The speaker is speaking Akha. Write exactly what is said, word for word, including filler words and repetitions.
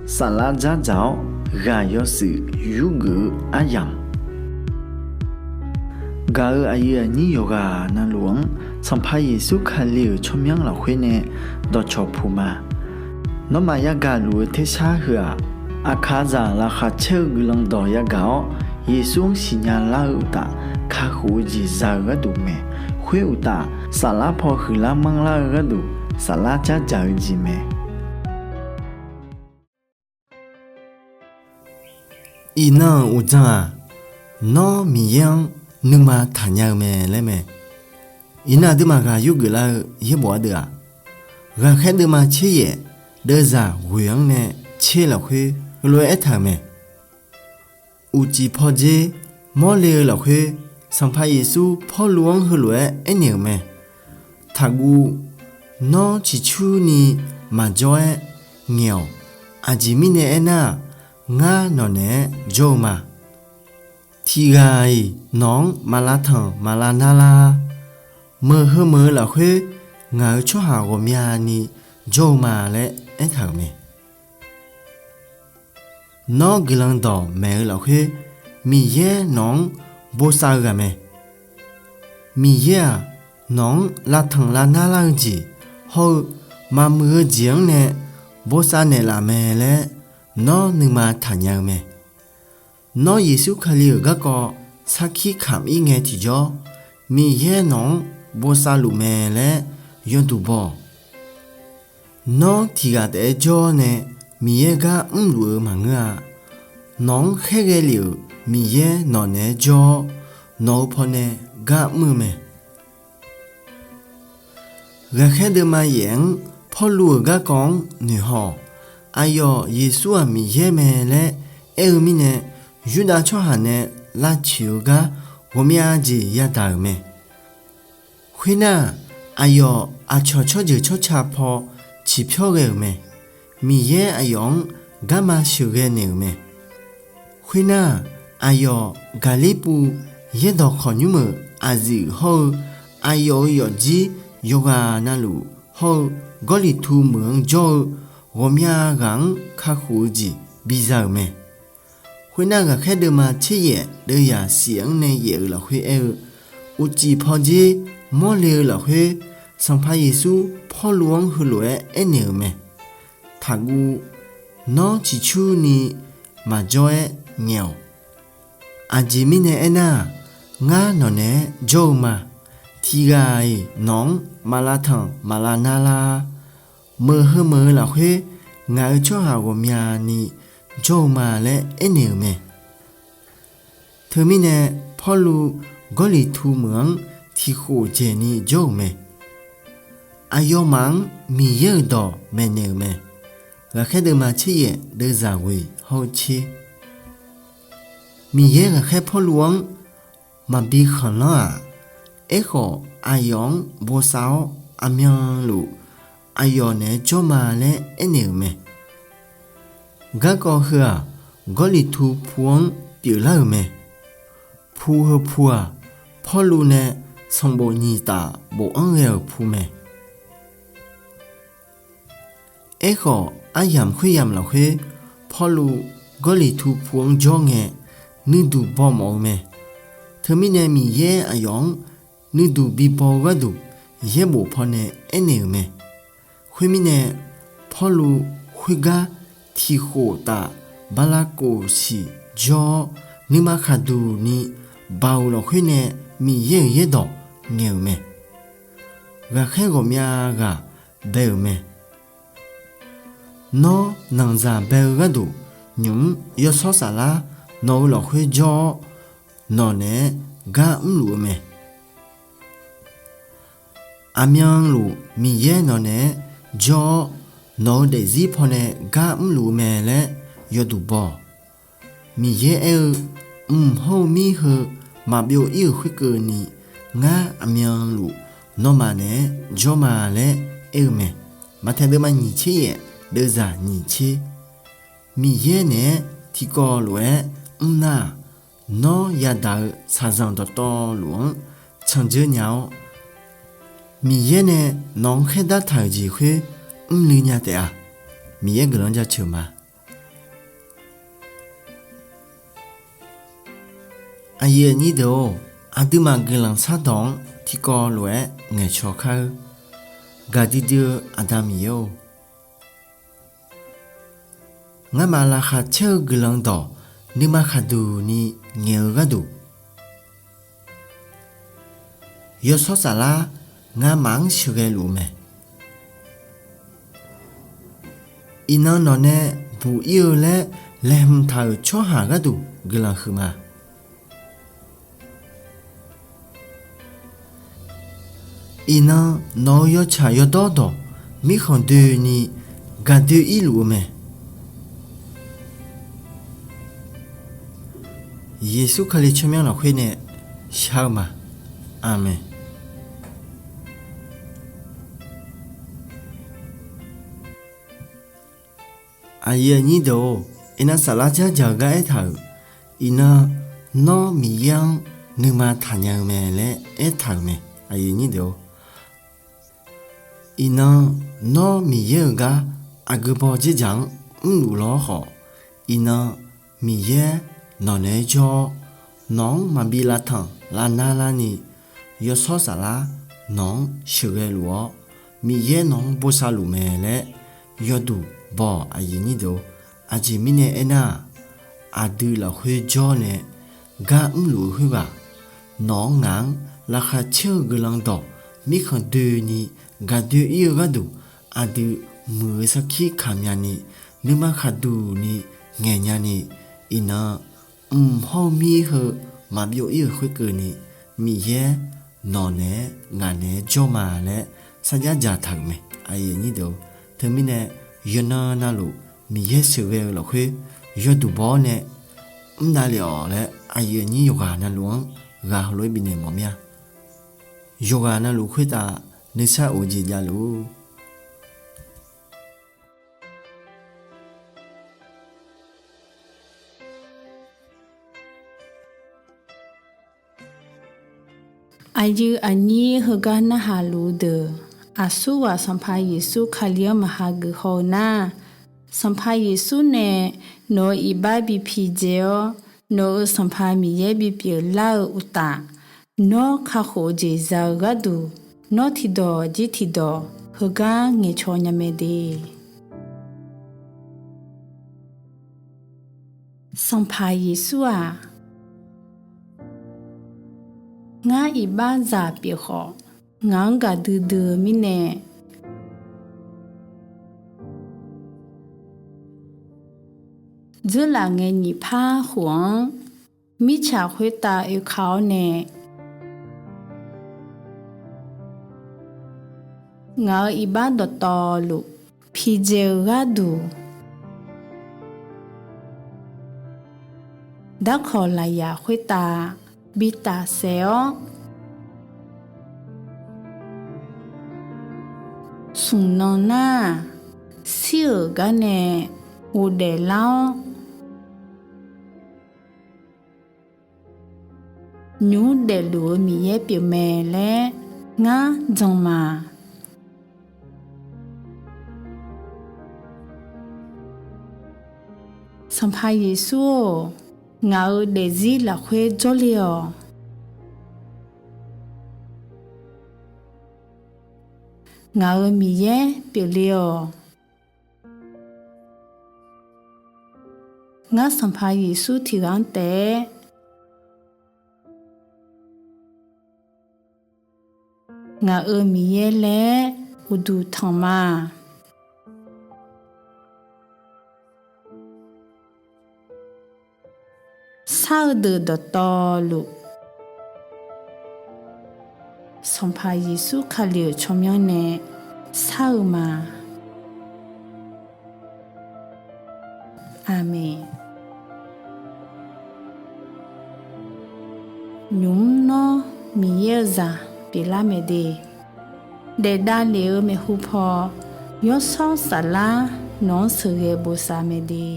Saflar dzardzaq-awr ghaq yawshuif yurgeuf-eu aryamq, gaq-euq aqyuif aqnyir yawqghaq navluf-anr Sanqpaq Yeqsur Kali-euq tsawrmyanr lafkhoer nae dawqcawq puq ma. Nawmaf yagaq luf-eu tersar heu-aq, aqkaqzaq laqkhaq caer-eu guiqlanq dawq yagaq-awr, Yeqsur-anr siqnya lar-eu uqtaf, kakhof-eu jeq za-eu gharduq mae. Khoer uqtaf, saflar paw huiqlar manrlar-eu gharduq, saflar dzardzaq-eu jeq mae. Iqnan-euq uqdzan-aq, Nawr Miqyaer-anr nuima taqnya-eu mae laer mae. Iqnan aqduimaf ghaq yurgeuf lar-eu yaerbof ardeuv-aq, Ghaqkhaer deuvma tser yaef deuvzaq ghoeq-anr nae tser lafkhoer heulof-aer aertaq-euq mae. Uqcif pawdzer mawrle-eu lafkhoer, Sanqpaq Yeqsur Pawrluv-anr heulof-aer aernaeq-euq mae. Taqguv. Nawr ciqcurni maqjawr-aer ngaeq-awq. Aqjeq mirnae aernar-aq, ngar nawq naeq-aer jawr-eu ma. Tiqghaq-iq nawq-anr maq lavtanq maq lavnar lar-ar. Meuq heu meuq-eu lafkhoer ngaq-euq tsawrhaq ghawqmyani jawr-eu ma laer aertaq-euq mae. Nawr guiqlanq dawqmaeq-eu lafkhoer Miqyaer nawq-anr bosav-eu ghaq mae. Miqyaer-aq, nawq-anr lavtanq lavnar lar-eu jeq hawr-eu maqmuiq-eu jeq-anr nae bosav naeqlaf mae laer nawr nuima taqnya-eu mae. Nawr Yeqsur Kali-euq garkawv sarkir kamq-ir ngae tiqjawr, Miqyaer nawq-anr bosav luf mae laer yawduq baw-awq. Nawr tiqghaq taef-aer jawr-awr nae Miqyaer gar mrluf-eu maqngeur-a. Nawq-anr khaerghae lef-euq Miqyaer nawq naeq-aer jawr-awr, nawq-eu pawnae gar mr-eu mae. Ghaqkhaer deuvma yaef-anr Pawrluv-euq garkawv-anr noeqhaw-awq. Aqyawf Yeqsur-aq Miqyaer mae laer aer-eu mirnae, Yurdav tsawrhaq nae lavtsoeq-eu gar ghawqmya jeq yadaq-euq mae. Khoernar-aq, aqyawf aqcawq tsawrjeuq tsawrca paw ciqpyawr ghae-euq mae. Miqyaer aqyawf-anr garma sheuqghae naeq-euq mae. Khoernar-aq, aqyawf Gaqlirpuv yaerdawq khawqnymr-euq aqyuif hawr-eu, aqyawf-euq yawfjir yawqghaq navluf hawr-eu, Gawrliqtu meuq-anr jawr-eu ghawqmya ghaq-anr kakhof-eu jeq biza-euq mae. Khoernar, ghaqkhaer deuvma tser yaef deuvzaq shif-anr nae yaef-euq lafkhoer aer-eu, uqcif pawdzer mawrle-eu lafkhoer, Sanqpaq Yeqsur Pawrluv-anr heulof-aer aernaeq-euq mae. Taqguv. Nawr ciqcurni maqjawr-aer ngaeq-awq. Aqjeq mirnae aernar-aq, ngar nawq naeq-aer jawr-eu ma. Tiqghaq-iq nawq-anr maq lavtanq maq lavnar lar-ar. Meuq heu meuq-eu lafkhoer ngaq-euq tsawrhaq ghawqmyani jawr-eu ma laer aernaeq-euq mae. Teumirnae Pawrluv Gawrliqtu meuq-anr tiqkhof dzaeqni jawr-euq mae. Aqyawfmaf-anr Miqyaer-euq dawq maeqnaeq-euq mae. Ghaqkhaer deuvma tser yaef deuvzaq ghoeq hawr-eu tser. Miqyaer ghaqkhaer Pawrluv-anr maqbi khanqlanr-aq, aerkhawf aqyawf-anr bosav-awr aqmyanluf aqyawf naeq-aer jawr ma laer aernaeq-euq mae. Garkawv heu-aq, Gawrliqtu pu-anr pyeuflar-euq mae. Pu heu pu-aq, Pawrluv nae sanqbof nyiq taf bofanr ghae-euq pu mae. Aerkhawf, aryamq khoeryamq lafkhoer Pawrluv Gawrliqtu pu-anr jawr ngae, nuiduq baw mawf-eu mae. Teumirnae Miqyaer aqyawf-anr nuiduq bibaw-eu gharduq yaerbof pawnae aernaeq-euq mae. Khoermirnae, Pawrluv khoergar tiqkhof taf bala khof siq jawr-awr, nuima khaqduq ni baoq lafkhoer nae Miqyaer-euq yaerdawq ngaeq-euq mae. Ghaqkhaer ghawqmya ghaq bae-euq mae. Nawr nanqzaq bae-eu gharduq nymq-mr Yawshawr Saflar nawq-eu lafkhoer jawr-awr, nawq naeq-aer gar mrluf-eu mae. Aqmyanluf Miqyaer nawq naeq-aer jawr-awr, nawq-eu daefzir pawnae gar mrluf-eu mae laer yawduq baw-awq. Miqyaer aer-eu, Mq hawr-eu mir heu maqbyov ir-euq khoerkeuvni, ngar aqmyanluf nawmaf naeq-aer jawr ma laer aer-eu mae. Maqtaeq deuvma nyiq tser yaef deuvzaq nyiq tser. Miqyaer naeq-aer tiqkawv lof-aer mrnar-aq, nawr yadaq-eu shaqzanq dawqtawvluf-anr candzeur nya-awr, Miqyaer nae nawq-anr khaerdar taq-euq jeq khoer mrluiv nya taef-a. Miqyaer guiqlanq jaceuq ma. Aqyuif aqnyir deuq-or, aqduimaf guiqlanq shardawq-anr tiqkawv lof-aer ngaeqcaw kar-eur. Gaqdui dui-eu Aqda Miqyaer-or, ngamaf laqkhaq caer-eu guiqlanq dawq nuima khaqduq ni ngaeq-eu gharduq, Yawshawr Saflar ngamaf-anr sheuqghae luf-eu mae. Iqnan nawqnae buq ir-eu laer laeqhmq taq-euq tsawrhaq gharduq guiqlanq huiqma. Iqnan nawq-eu yawtsaq yawdawr dawq mirkhanq doeni gaqdoe irluf-eu mae. Yeqsur Kali tsawrmyanr lafkhoer nae shar-eu ma. Aqmeq. Aqyuif aqnyir deuq-or, iqnan saflar dzardzaq-eu gar aertaq-euq, iqnan Nawr Miqyaer-anr nuima taqnya-eu mae laer aertaq-euq mae. Iqnan Nawr Miqyaer-euq gar aqgeu baw dzerdzaq-anr mrluf law-awr khawf, iqnan Miqyaer nawq naeq-aer jawr-awr, nawq-anr maqbi lavtanq lavnar larni, Yawshawr Saflar nawq-anr sheuqghae luf-awr, Miqyaer nawq-anr bosav luf mae laer yawduq baw-awq. Aqyuif aqnyir deuq-or, aqjeq mirnae aernar-aq, aqdui lafkhoer jawr nae gar mrluf-eu khoerghaq, nawq-anr ngaq-anr laqkhaq caer-eu guiqlanq dawq mirkhanq doeni gaqdoe ir-eu gharduq, aqdui muiq-eu sarkir kamq myani, nuima khaqduq ni ngaeq nyani, iqnan mq hawr-eu mir heu maqbyov ir-euq khoerkeuvni, Miqyaer nawq naeq-aer ngaq naeq-aer jawr ma laer sarjax dzaqtaq-euq mae. Teumirnae yawqnan navluf Miqyaer sheuqghae-eu lafkhoer yawduq baw-awr nae mr davlef-awq laer aqyuif aqnyir yawqghaq navluf-anr ghaq heulof-aer bifnaeq mawf mir-a. Yawqghaq navluf khoertav nuisar of-eu jeq javluf-ur. Aqyuif aqnyir heugar narhaq luf-eu deuq, aqsurghaq Sanqpaq Yeqsur Kali-anr maqha geuf haw-eu nar, Sanqpaq Yeqsur nae nawq-euq iqbax bi pidzae-awr, nawq-euq Sanqpaq Miqyaer bipyeuf lar-eu uqtaf, nawr kakhof-eu jeq za-eu gharduq, nawr tiqdawq jir tiqdawq heugar ngaeqcaw nya mae de. Sanqpaq Yeqsur-aq, ngar iqbaxzaq pyeuf khawf, ngaq-anr gaqdui dui-eu mirnae, dzeurlaf ngae nyiq par khof-anr, mirtsaq khoertav oeka-awr nae, ngaq-euq iqbax dawqtawvluf pidzae-eu gharduq, darkawq lafyaq khoertav bi tafsaef-awr, smq nan nar-aq, shir-euq gar nae ghofdaef lar-awr, nymq mr daefluf-eu Miqyaer pyeufmae laer ngar jan ma. Sanqpaq Yeqsur-or, ngaq-euq daefzir lafkhoer jawrle-awq. Ngaq-euq Miqyaer pyeufle-awq. Ngar Sanqpaq Yeqsur tiqghaq-anr taef-aer ngaq-euq Miqyaer laer uqduq tanq ma. Shar-eu deuq dawqtawvluf, Sanqpaq Yeqsur Kali-euq tsawrmyanr nae shar-eu ma. Aqmeq. Nymq mr nawr Miqyaer-eu zaq pyeuflar mae de. Daefdav lef-eu maeqhu paw, Yawshawr Saflar nawq-anr sheuqghae bosav mae de.